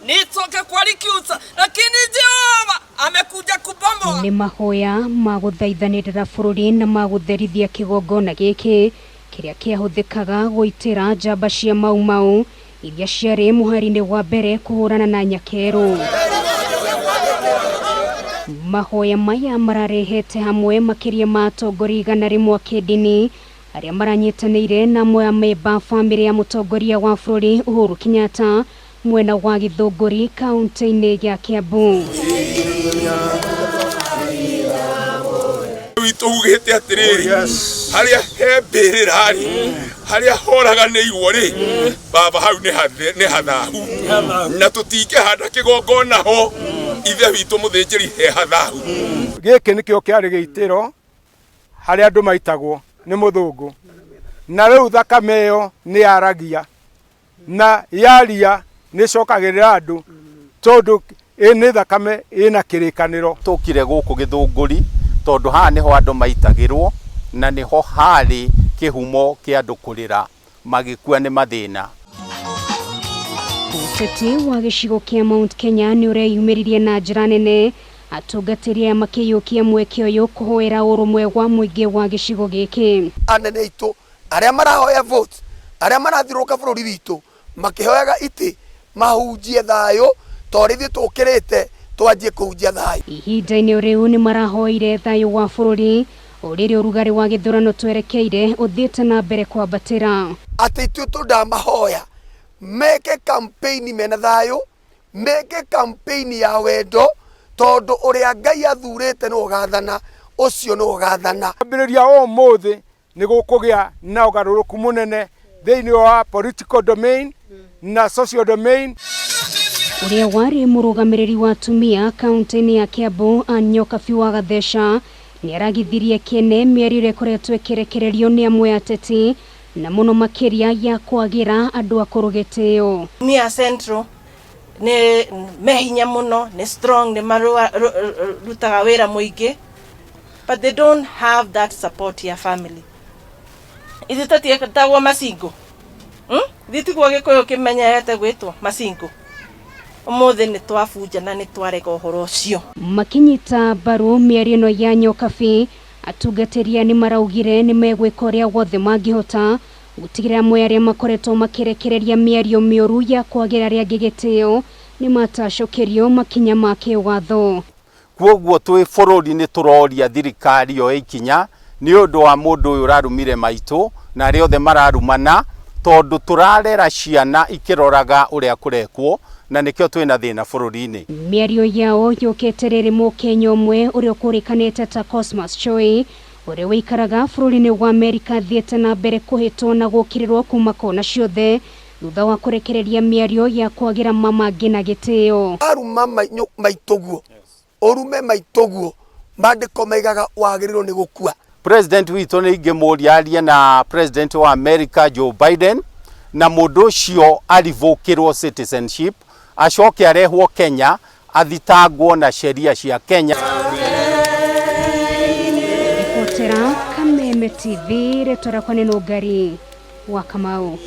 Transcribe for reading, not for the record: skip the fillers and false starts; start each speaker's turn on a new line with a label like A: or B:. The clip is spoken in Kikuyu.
A: Nitoke kwa Likiuta, lakini Jehova amekuja kubomoa.
B: Nĩ mahoya ma gũthaithanĩrĩra bũrũri na ma gũtherithia kĩgongona gĩkĩ kĩrĩa kĩahũthĩkaga gũitĩra njamba cia Mau Mau iria ciarĩ mũhari-inĩ wa mbere kũhũrana na nyakerũ. Mahoya maya mararehete hamwe makĩria ma atongoria 100 a kĩndini arĩa maranyitanĩire na amwe a memba bamĩrĩ ya mũtongoria wa bũrũri Uhuru Kenyatta mwena wa Gĩthũngũri kaunti-inĩ ya Kiambu.
C: Witũ ugĩte atĩrĩrĩ, harĩa he mbĩrĩra rĩ, harĩa horaganĩirwo rĩ, baba hau nĩ hathahu, na tũtingĩhanda kĩgongona ho, ithe witũ mũthĩnjĩri he hathahu.
D: Gĩkĩ nĩkĩo kĩarĩ gĩitĩro harĩa andũ maitagwo nĩ mũthũngũ, na rĩu thakame ĩyo nĩ yaragia, na yaria nĩ ĩcokagĩrĩra andũ, tondũ ĩ nĩ thakame ĩna kĩrĩkanĩro.
E: Tũkire gũkũ Gĩthũngũri tondũ haha nĩho andũ maitagĩrwo na nĩho harĩ kĩhumo kĩa andũ kũrĩra magĩkua nĩ mathĩna.
B: Ũteti wa gĩcigo kĩa Mount Kenya nĩ ũreyumĩririe na njĩra nene, atungatĩri aya makĩiyũkia mweke ũyũ kũhoera ũrũmwe wa mũingĩ wa gĩcigo gĩkĩ.
F: Anene aitũ arĩa marahoya votes, arĩa marathiũrũrũka bũrũri witũ makĩhoyaga itĩ, mahunjie thayũ ta ũrĩa ithuĩ tũkĩrĩte twanjie kũhunjia thayũ.
B: Ihinda-inĩ rĩu nĩ marahoire thayũ wa bũrũri o rĩrĩa ũrugarĩ wa gĩthurano twerekeire ũthiĩte na mbere kwambatĩra.
F: Atĩ ithuĩ tũndamahoya meke campaign mena thayũ, meke campaign ya wendo, tondũ ũrĩa Ngai athurĩte nĩwe ũgathana, ũcio nĩwe ũgathana.
D: Kwambĩrĩria ũmũthĩ nĩ gũkũgĩa na ũgarũrũku mũnene thĩinĩ wa political domain na social domain.
B: Ũrĩa warĩ mũrũgamĩrĩri wa atumia kaunti-inĩ ya Kiambu Ann Nyokabi wa Gatheca nĩ aragithirie kĩene mĩario ĩrĩa ĩkoretwo ĩkĩrekererio nĩ amwe ateti na mũno makĩria ya kwagĩra andũ akũrũ gĩtĩo.
G: Atumia Central nĩ me hinya mũno, nĩ strong, nĩ marutaga wĩra mũingĩ, but they don't have that support ya family. Ithuĩ tũtiĩtagwo macingo, Ithuĩ tiguo Gĩkũyũ kĩmenyerete gwĩtwo macingo. Ũmũthĩ nĩ twabunja na nĩ twarega ũhoro ũcio.
B: Makinyita mbaru mĩario ĩno ya Nyokabi, atungatĩri aya nĩ maraugire nĩ megwĩka ũrĩa wothe mangĩhota gũtigĩrĩra amwe arĩa makoretwo makĩrekereria mĩario mĩũru ya kwagĩra arĩa angĩ gĩtĩo nĩ matacũkĩrio makinya ma kĩwatho.
E: Kwoguo twĩ bũrũri nĩ tũroria thirikari yoe ikinya nĩ ũndũ wa mũndũ ũyũ ũrarumire maitũ na arĩa othe mararumana, tondũ tũrarera ciana ikĩroraga ũrĩa kũrekwo, na nĩkĩo twĩna thĩna bũrũri-inĩ.
B: Mĩario yao yũkĩte rĩrĩ Mũkenya ũmwe ũrĩa ũkũrĩkanĩte ta Cosmas Choi ũrĩa ũikaraga bũrũri-inĩ wa Amerika athiĩte na mbere kũhĩtwo na gũkĩrĩrwo kuma kona ciothe thutha wa kũrekereria mĩario ya kwagĩra mama ngina gĩtĩo.
F: Aruma maitũguo, ũrume maitũguo, maandĩko maigaga wagĩrĩirwo nĩ gũkua.
E: President witũ nĩ ingĩmũria arie na President wa America Joe Biden, na mũndũ ũcio arivũkĩrwo citizenship, acoke arehwo Kenya athitangwo na sheria cia Kenya.
B: Ribotera Kameme TV, rĩtwa rĩakwa nĩ Nũngari wa Kamau.